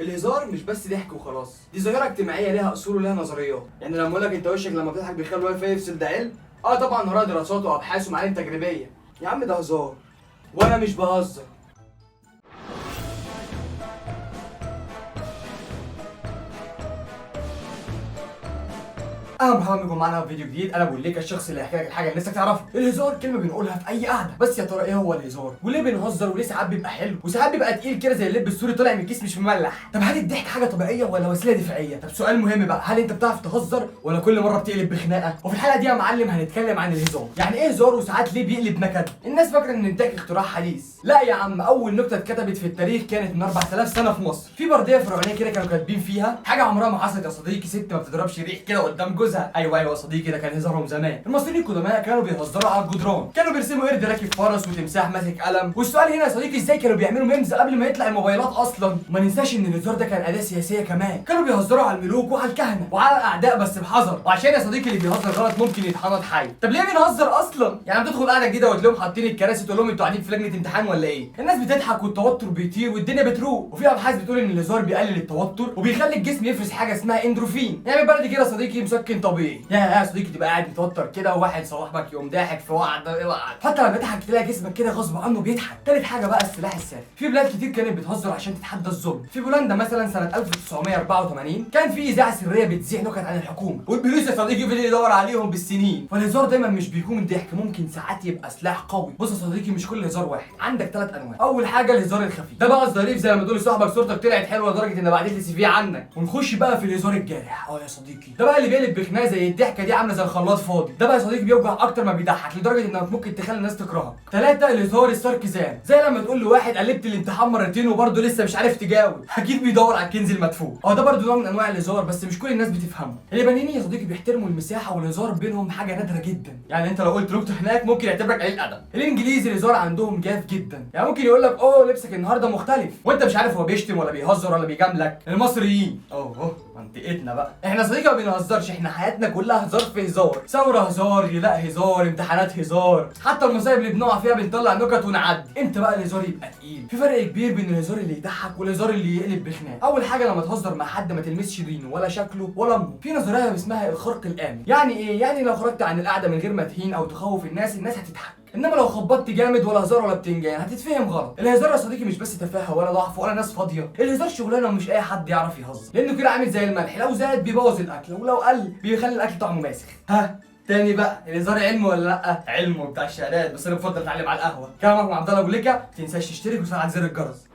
الهزار مش بس ضحك وخلاص، دي ظاهره اجتماعية ليها اصول وليها نظريات. يعني لما اقول لك انت وشك لما بتضحك بيخلي الواي فاي يفصل، ده علم؟ اه طبعا، وراها دراسات وابحاث ومعالم تجريبية. يا عم ده هزار، وانا مش بهزر. اهلا ومرحبا بكم معانا في فيديو جديد. انا بقول لك الشخص اللي هيحكي لك الحاجة اللي نفسك تعرفها. الهزار كلمة بنقولها في اي قعدة، بس يا ترى ايه هو الهزار؟ وليه بنهزر؟ وليه ساعات بيبقى حلو وساعات بيبقى تقيل كده زي اللب السوري طالع من الكيس مش مملح؟ طب هل الضحك حاجة طبيعية ولا وسيلة دفاعية؟ طب سؤال مهم بقى، هل انت بتعرف تهزر ولا كل مرة بتقلب بخناقه؟ وفي الحلقة دي يا معلم هنتكلم عن الهزار، يعني ايه هزار وساعات ليه بيقلب نكد؟ الناس فاكره ان الضحك اختراع حديث، لا يا عم، اول نكتة اتكتبت في التاريخ كانت من 4000 سنة في مصر، في برديه فرعونيه كده كانوا كاتبين فيها حاجة عمرها ما حصلت يا صديقي، ست ما بتضربش ريح كده قدام جوزها. ايوه ايوه يا صديقي، ده كان هزارهم زمان. المصريين القدماء كانوا بيهزروا على الجدران، كانوا بيرسموا قرد راكب فرس وتمساح ماسك قلم. والسؤال هنا يا صديقي، ازاي كانوا بيعملوا memes قبل ما يطلع الموبايلات اصلا؟ ما ننساش ان الهزار ده كان اداه سياسية كمان، كانوا بيهزروا على الملوك وعلى الكهنة وعلى الاعداء بس بحذر، وعشان يا صديقي اللي بيهزر غلط ممكن يتحنط حي. طب ليه بنهزر اصلا؟ يعني بتدخل قاعدة جديدة وتلاقيهم حاطين الكراسي تقول لهم انتوا قاعدين في لجنة امتحان ولا ايه؟ الناس بتضحك والتوتر بيطير والدنيا بتروق. وفي ابحاث بتقول ان الهزار بيقلل التوتر وبيخلي الجسم يفرز حاجة اسمها اندروفين، يعني بالبلدي كده يا صديقي مسكن طبيعي. يا صديقي تبقى قاعد متوتر كده وواحد صاحبك يقوم ضاحك في وعده، اوعى، حتى لما تضحك تلاقي جسمك كده غصب عنه بيضحك. تالت حاجة بقى السلاح السافل. في بلاد كتير كانت بتهزر عشان تتحدى الظلم. في بولندا مثلا سنة 1984 كان في اذاعة سرية بتذيع نكت عن الحكومة، والبوليس يا صديقي فضل يدور عليهم بالسنين. فالهزار دايما مش بيكون ضحك، ممكن ساعات يبقى سلاح قوي. بص يا صديقي، مش كل هزار واحد، عندك ثلاث انواع. اول حاجة الهزار الخفيف، ده بقى الظريف، زي لما تقول لصاحبك صورتك طلعت حلوة لدرجة ان بعتت لي CV عنك. ونخش بقى في الهزار الجارح. اه يا صديقي، ده بقى اللي بيقلب بخناقه زي الضحكة دي عامله زي الخلاط فاضي. ده بقى يا صديقي بيوجع اكتر ما بيضحك، لدرجة انك ممكن تخلي الناس تكرهك. ثلاثة الهزار ال sarcasm، زي لما تقول لواحد قلبت الامتحان مرتين وبرده لسه مش عارف تجاوب، اكيد بيدور على الكنز المدفون. اه ده برده نوع من انواع الهزار بس مش كل الناس بتفهمه. اليابانيين يا صديقي بيحترموا المساحة والهزار بينهم حاجة نادرة جدا، يعني انت لو قلت نكتة هناك ممكن يعتبرك قليل ادب. الانجليزي الهزار عندهم جاف جدا، يعني ممكن يقول لك اوه لبسك النهارده مختلف وانت مش عارف هو بيشتم ولا بيهزر ولا بيجاملك. المصريين اوه منطقتنا بقى، احنا صديقي ما بنهزرش، احنا حياتنا كلها هزار في هزار، ثورة هزار، غلاء هزار، امتحانات هزار، حتى المصايب اللي بنقع فيها بنطلع نكت ونعدي. امتى بقى الهزار يبقى تقيل؟ في فرق كبير بين الهزار اللي يضحك والهزار اللي يقلب بخناق. اول حاجة لما تهزر مع حد ما تلمسش دينه ولا شكله ولا امه. في نظرية اسمها الخرق الامن. يعني ايه؟ يعني لو خرجت عن القعدة من غير ما تهين او تخوف الناس، الناس هتضحك. انما لو خبطت جامد ولا هزار ولا بتنجان هتتفهم غلط. الهزار يا صديقي مش بس تفاهه ولا ضعف ولا ناس فاضية، الهزار شغلانة ومش اي حد يعرف يهزر، لانه كده عامل زي الملح، لو زاد بيبوظ الاكل ولو قل بيخلي الاكل طعمه ماسخ. ها تاني بقى، الهزار علم ولا لا؟ علم وبتاع الشهادات، بس انا بفضل اتعلم على القهوة. كلامك مع عبد الله ابو ليكا، ما تنساش تشترك وتفعل زر الجرس.